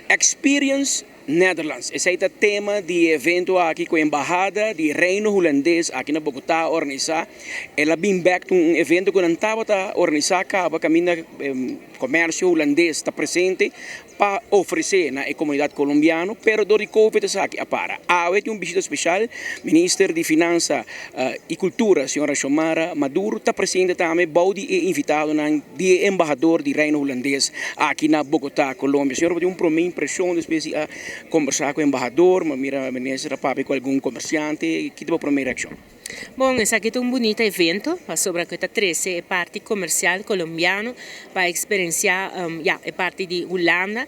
Experience Netherlands. Esey ta tema di e evento aki cu Embahada di Reino Hulandes aki na Bogota a organisa. El a bin bek un evento cu nan tabata organisa caba caminda comercio Hulandes ta presente pa ofrece na e comunidad Colombiano, pero dor di Covid esaki a para. Awe tin un bishita special, Minister di Finansa y Cultura, Sra. Xiomara Maduro ta presente tambe bou di e invitadonan di e embahador di Reino Hulandes aki na Bogota, Colombia. Señor, bo tin un prome impresion despues di a combersa cu e embahador, bo a mira minister a papia cu algun comerciante, ki ta bo prome reaccion? Bon, esaki ta un bunita evento pasobra cu e ta trece e parti comercial Colombiano pa experiencia, ya, e parti di Hulanda.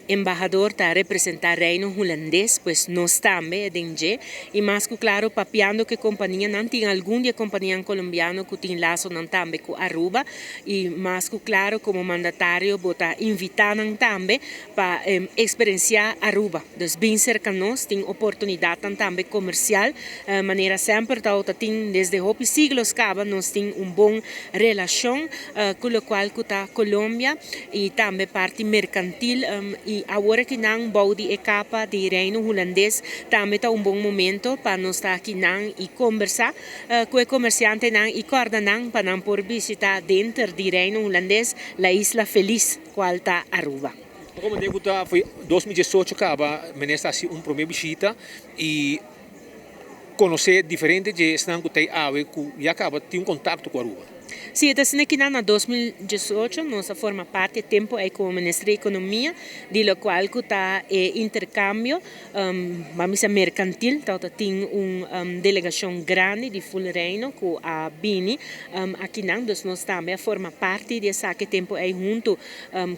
Embahador ta representa Reino Hulandes, pues nos tambe den dje. Y mas cu claro papiando cu e companianan, tin algun di e companianan Colombiano cu tin lasonan tambe cu Aruba. Y mas cu claro como mandatario bo ta invita nan tambe pa experiencia Aruba. Dus bin cerca nos, tin oportunidadnan tambe comercial. Manera semper ta tin desde hopi siglos caba nos tin un bon relacion cu locual cu ta Colombia y tambe parti mercantil y awor akinan bou di e capa di Reino Hulandes tambe ta un bon momento pa nos ta akinan y combersa cu e comerciantenan y corda nan pa nan por bishita denter di Reino Hulandes la isla feliz cual ta Aruba. Como den cu ta foi 2018 caba minister a haci un prome bishita y conoce diferente dje esnan cu ta awe cu ya caba tin un contacto cu Aruba. Si, e ta asina kinan na 2018 nos a forma parti e tempo ey como Minister di Economia di locual cu ta e intercambio ban bisa mercantil tabata tin un delegacion grandi di full Reino cu a bini akinan dus nos tambe a forma parti di esaki e tempo ey hunto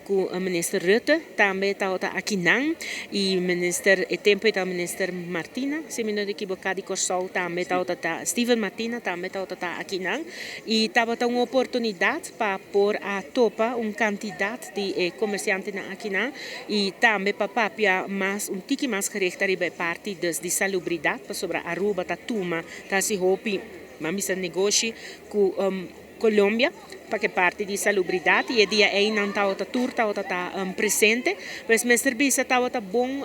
Ku Minister Rutte tambe tabata akinan i Minister e tempu ei tabata Minister Martina si mi no ta ekiboká di Kòrsou tambe tabata ta Steven Martina tambe tabata ta akinan i tabata un oportunidat pa por a topa un kantidat di e komersiantenan akinan i tambe pa papia mas un tiki mas gericht ariba e parti dus di salubridat pasobra Aruba ta tuma ta hasi hopi ban bisa negoshi ku Colombia pa ke parti di salubridad y e dia ey nan tabata tur tabata ta presente. Pues mester bisa tabata bon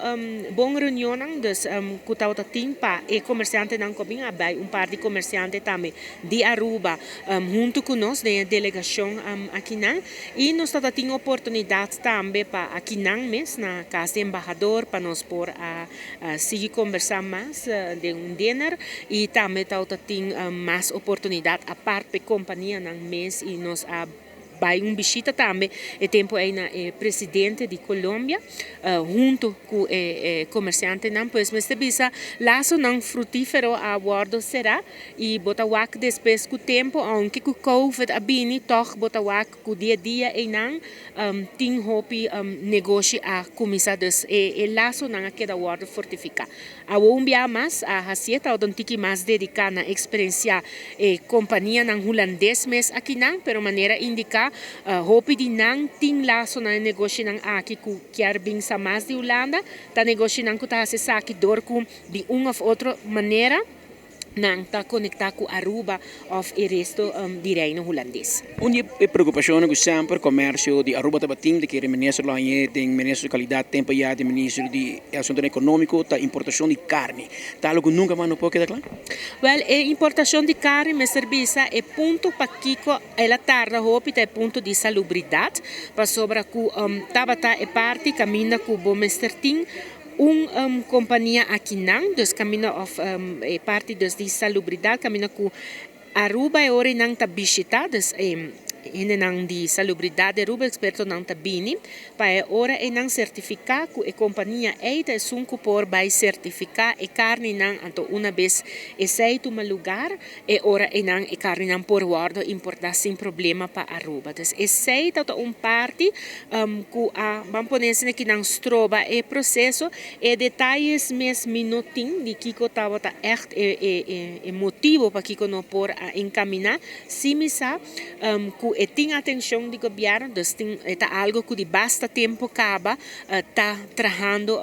bon reunionnan dus cu tabata tin pa e comerciantenan cu a bin a bay un par di comerciante tambe di Aruba hunto cu nos den e delegacion akinan y nos tabata tin oportunidad tambe pa akinan mes na cas di embahador pa nos por a Sigui kombersá mas den un dinner i tambe tabata tin mas oportunidat apart p'e kompanianan mes i nos a bai un bishita tambe e tempu ei na e presidente di Colombia hunto ku e komersiantenan. Pues mester bisa lasonan frutífero a wòrdu será i bo ta wak despues ku tempu ounke ku covid a bini tòg bo ta wak ku dia dia einan Tin hopi negoshi a kuminsá, dus e lasonan a keda wòrdu fortifiká. Awor un bia mas a hasié tabata un tiki mas dediká na eksperensiá e kompanianan hulandes mes akinan, pero manera indiká hopi di nan tin lasonan e negoshinan aki ku kier bin sa mas di Hulanda, ta negoshinan ku ta hasi esaki dor ku di un òf otro manera. Nan ta konektá ku Aruba òf e resto di Reino Hulandes. Un di e preokupashonnan ku semper komersio di Aruba tabatin ta kere minister lo hañ'é den minister di kalidat tempu ya den minister di asuntunan ekonómiko ta importashon di karni. Ta algu ku nunka mas no por keda kla? Wèl, e importashon di karni mester bisa e punto pakiko el a tarda hopi ta e punto di salubridat, pasobra ku tabata e parti kaminda ku bo mester tin Un kompania akinan, dus kaminda òf e parti dus di salubridat kaminda ku Aruba e ora ei nan ta bishita, dus e hendenan di salubridat di Aruba, ekspertonan ta bini pa e ora ei nan sertifiká ku e kompania ei ta esun ku por bai sertifiká e karninan, anto una bes esei tuma lugar e ora einan e karninan por wòrdu importá sin problema pa Aruba. Dus esei ta ta un parti ku a ban pone esei ki nan stroba e proseso. E detayes mes mi no tin di kiko tabata ègt e e motibu pakiko no por a enkaminá. Si mi sa ku ku e tin atenshon di gobièrnu, dus tin e ta algu ku di basta tempu kaba ta trahando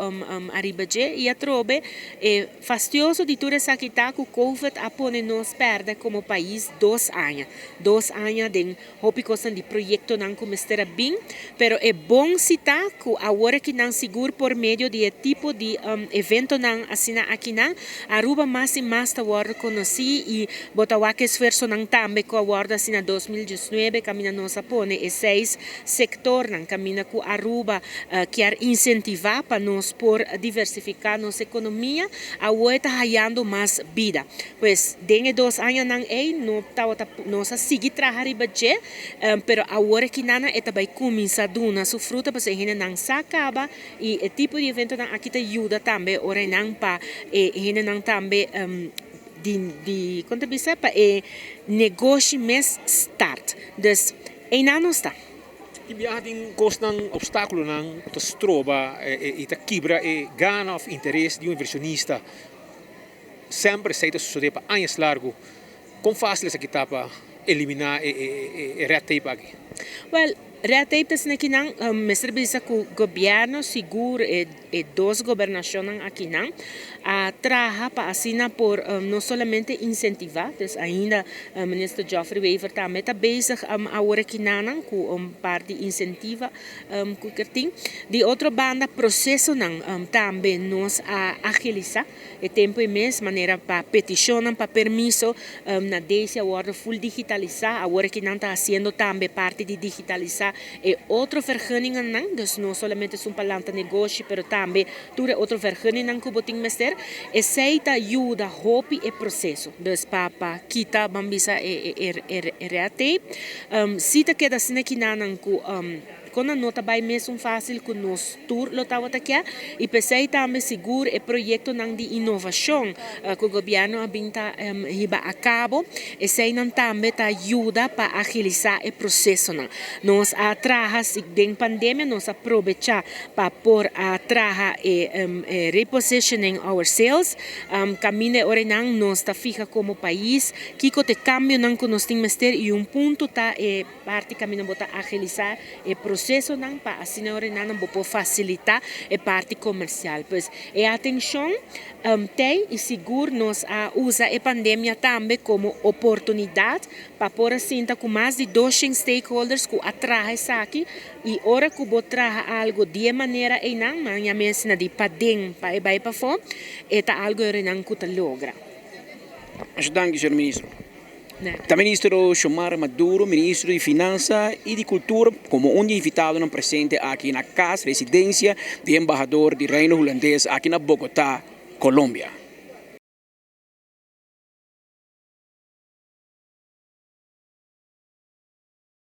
ariba dje i atrobe e fastioso di tur esaki ta ku Covid a pone nos pèrdè komo pais dos aña, dos aña den Hopi kosnan di proyektonan ku mester a bin, pero e bon si ta ku awor akinan sigur por medio di e tipo di eventonan asina akinan, Aruba mas i mas ta wòrdu konosí i bo ta wak esfuersonan tambe ku a wòrdu hasi na 2019 kaminda nos a pone e seis sektornan kaminda ku Aruba kier insentivá pa nos por diversifiká nos ekonomia, awor e ta hayando mas bida. Pues den e dos añanan ei no tabata nos a sigui traha riba dje, pero awor e kinanan e ta bai kuminsá duna su fruta pasobra e hendenan sa kaba i e tipo di eventonan aki ta yuda tambe ora nan pa e hendenan tambe di di kon ta bisa pa e negoshi mes start. Dus einan nos ta. Tin biaha tin kosnan, opstákulonan ku ta stroba i ta kibra e gana òf interes di un invershonista. Semper esei ta sosodé pa añas largu. Kon fásil esaki ta pa eliminá e red tape aki? Wèl, red tape ta asina kinan mester bisa ku gobièrnu sigur e dos gobernashonnan akinan a traha pa asina por no solamente insentivá, dus ainda Minister Geoffrey Wever tambe ta bezig awor akinanan ku un par di insentiva ku ker tin. Di otro banda prosesonan tambe nos a agilisá. E tempu e mes manera pa petishonnan pa permiso na Desi a wòrdu ful digitalisá. Awor aki nan ta hasiendo tambe parti di digitalisá e otro vergunningennan. Dus no solamente esun pa lanta negoshi pero tambe tur e otro vergunningnan ku bo tin mester. Esei ta yuda hopi e proseso. Dus pa pa kita ban bisa e e red tape. Si ta keda asina kinanan ku. Kon nan no ta bai mesun fásil ku nos tur lo tabata kier i p'esei tambe sigur e proyektonan di inovashon ku gobièrnu a bin ta hiba a kabo, eseinan tambe ta yuda pa agilisá e prosesonan. Nos a traha den pandemia nos a probechá pa por a traha e repositioning our sales kaminda e oranan nos ta fiha komo pais kiko ta e kambionan ku nos tin mester i un punto ta e Parti kaminda bo ta agilisá e prosesonan pa asina ora nan bo por fasilitá e parti komersial. Pues e atenshon t'ei i sigur nos a usa e pandemia tambe komo oportunidat pa por a sinta ku mas di doshen stakeholders ku a traha esaki i ora ku bo traha algu di e manera einan, maña mes na di paden pa e bai pafó, e ta algu ora nan ku ta logra. Masha danki, señor Ministro. Ta Ministro Xiomara Maduro, Ministro di Finansa y di Cultura, como un di invitadonan presente aki na cas residencia di Embahador di Reino Hulandes aki na Bogota, Colombia.